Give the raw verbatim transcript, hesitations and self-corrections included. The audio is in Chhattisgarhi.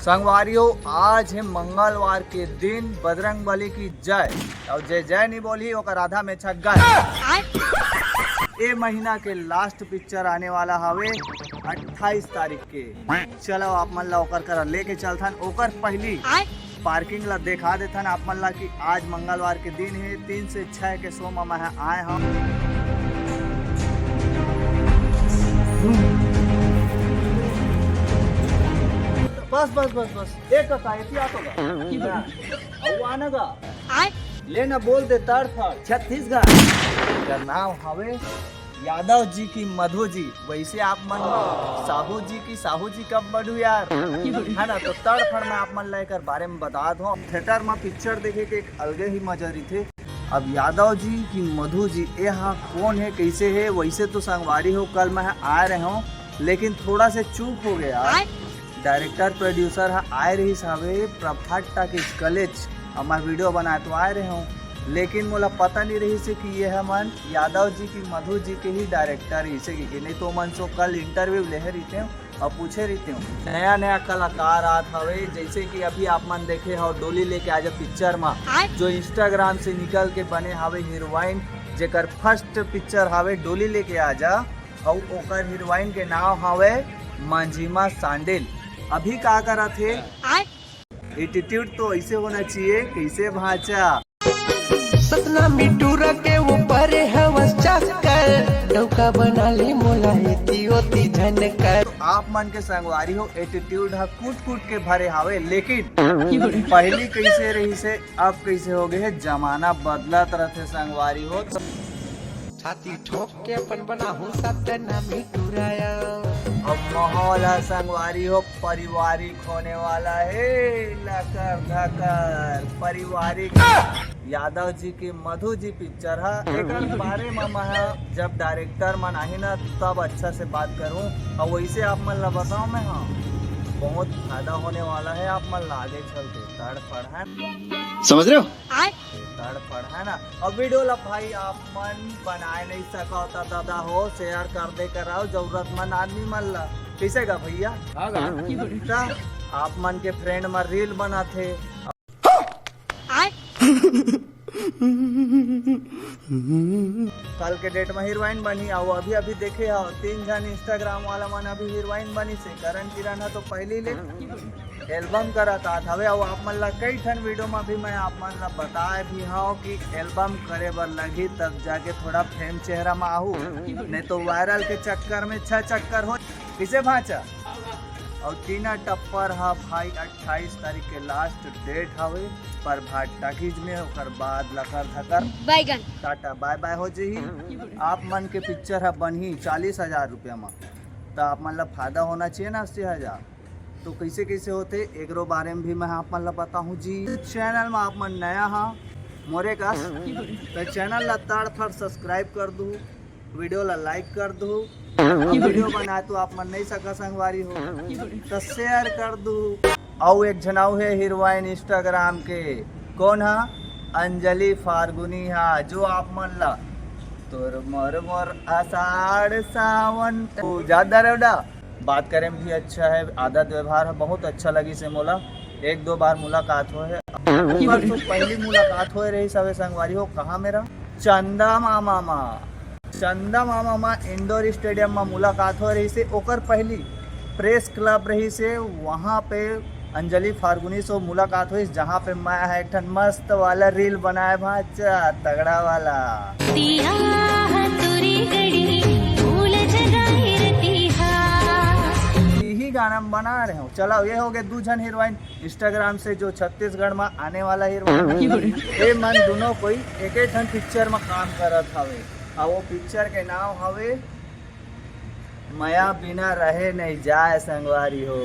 संगवारी हो, आज है मंगलवार के दिन। बजरंग बली की जय। और जय जय नहीं बोली, ओकर आधा में छक गए। ए महीना के लास्ट पिक्चर आने वाला हवे अट्ठाईस तारीख के। चलो, आप मन ला ओकर करा लेके चलथन। ओकर पहली पार्किंग ला देखा देथन आप मन ला कि आज मंगलवार के दिन है। तीन से छह के शो में मैं आए हूँ। बस बस बस बस, एक का एती आतो गा। अब आना गा। ले ना, बोल दे तड़फड़। छत्तीसगढ़। एकर नाम हवे यादव जी की मधु जी। वैसे आप मन साहू जी की साहू जी कब बनू यार, है ना? तो तड़फड़ में आप मन ला एकर बारे में बता दो। थिएटर में पिक्चर देखे के एक अलगे ही मजा रहिथे। अब यादव जी की मधु जी, ए हा कौन है, कैसे है? वैसे तो संगवारी हो, कल मैं आ रहे हूँ, लेकिन थोड़ा से चूक हो गया। डायरेक्टर प्रोड्यूसर ह आए रहिस हवे प्रभात टाकीज कलेज, हमर वीडियो बनाए तो आए रहे हूँ, लेकिन मोला पता नहीं रहिस हे कि ये हमन यादव जी की मधु जी के ही डायरेक्टर रहिस हे, कि नहीं तो मन सो कल इंटरव्यू लेहे रहिते हूँ और पूछे रहिते हूँ। नया नया कलाकार आत हवे, जैसे कि अभी आप मन देखे हो डोली लेके आजा पिक्चर में, जो इंस्टाग्राम से निकल के बने हवे हीरोइन, जेकर फर्स्ट पिक्चर हवे डोली लेके आजा, अउ ओकर हीरोइन के नाम हवे मंजिमा सांडिल। अभी का करत हे? एटीट्यूड तो ऐसे होना चाहिए, कैसे भांचा? सतना मिटूरा के ऊपर हवस चक्कर, डौका बना ली मोला एती ओती झनकर। तो आप मन के संगवारी हो, एटीट्यूड ह कूट कूट के भरे हावे, लेकिन पहली कैसे रहिस हे, अब कैसे हो गए हे, जमाना बदलत रहथे संगवारी हो। तो छाती ठोक के अपन बनाहूं सतना मिटूरा। अब माहौल है संगवारी हो, पारिवारिक होने वाला है, लकर धकर पारिवारिक। यादव जी के मधु जी पिक्चर है, एकर बारे में मैं जब डायरेक्टर मन आही ना, तब अच्छा से बात करूं। और वैसे आप मन ला बताओ मैं, हाँ, बहुत फायदा होने वाला है आप मन ला आगे चल के। तड़फड़ है, समझ रहे हो? तड़फड़ है ना। और वीडियो ला भाई आप मन बनाए नहीं सका होता दादा हो, शेयर कर दे कराओ जरूरतमंद आदमी मन ला। कैसे गा भैया? हाँ गा। त आप मन के फ्रेंड में रील बनाथे। कल के डेट में हीरोइन बनी, अउ अभी अभी देखे हो तीन झन इंस्टाग्राम वाला मन अभी हीरोइन बनी से। करण किरण है तो पहले ले एल्बम करत आत हवे, अउ आप मन ला कई ठन वीडियो में भी मैं आप मन ला बताए भी हव कि एल्बम करे बर लगही, तब जाके थोड़ा फेम चेहरा में आहू, नहीं तो वायरल के चक्कर में छह चक्कर हो। किसे भांचा? अउ टीना टप्पर हा भाई अट्ठाईस तारीख के लास्ट डेट हवे प्रभात टाकीज में, ओकर बाद लकर धकर बैगन। टाटा बाय बाय हो जही। आप मन के पिक्चर हा बनही चालीस हजार रुपया में, त आप मन ला फायदा होना चाहिए ना अस्सी हजार। तो कैसे कैसे होथे एकरो बारे में भी मैं आप मन ला बताहूँ जी। चैनल में आप मन नया हा मोरे कस, तो चैनल ला तड़फड़ सब्सक्राइब कर दू, वीडियो ला लाइक कर दू, वीडियो बनाए तो आप मन नहीं सका संगवारी हो, तो शेयर कर दू। अउ एक झन अउ हे हीरोइन इंस्टाग्राम के, कौन हा? अंजलि फार्गुनी हा, जो आप मन ला तोर मोर मोर आषाढ़ सावन, ओ, ज्यादा रेवडा बात करे में भी अच्छा है, आदत व्यवहार है, बहुत अच्छा लगी से मोला। एक दो बार मुलाकात हो है, परसों पहली मुलाकात होए रही सबे संगवारी हो। कहाँ मेरा चंदा मामा मा, चंदा मामा मा इंडोर स्टेडियम मा मुलाकात हो रही से। ओकर पहली प्रेस क्लब रही से, वहाँ पे अंजलि फार्गुनी से मुलाकात हुई, जहाँ पे मैं हा एक ठन मस्त वाला रील बनाए भांचा, तगड़ा वाला। दिया है तुरी गड़ी, भूल जगाई रतिहा। यही गाना हम बना रहे हो। चलो, ये हो गए दू झन हीरोइन इंस्टाग्राम से, जो छत्तीसगढ़ में आने वाला हीरोइन। ये मन दोनों कोई एक एक ठन पिक्चर में काम करत हवे, और वो पिक्चर के नाम हवे मया बिना रहे नहीं जाए संगवारी हो।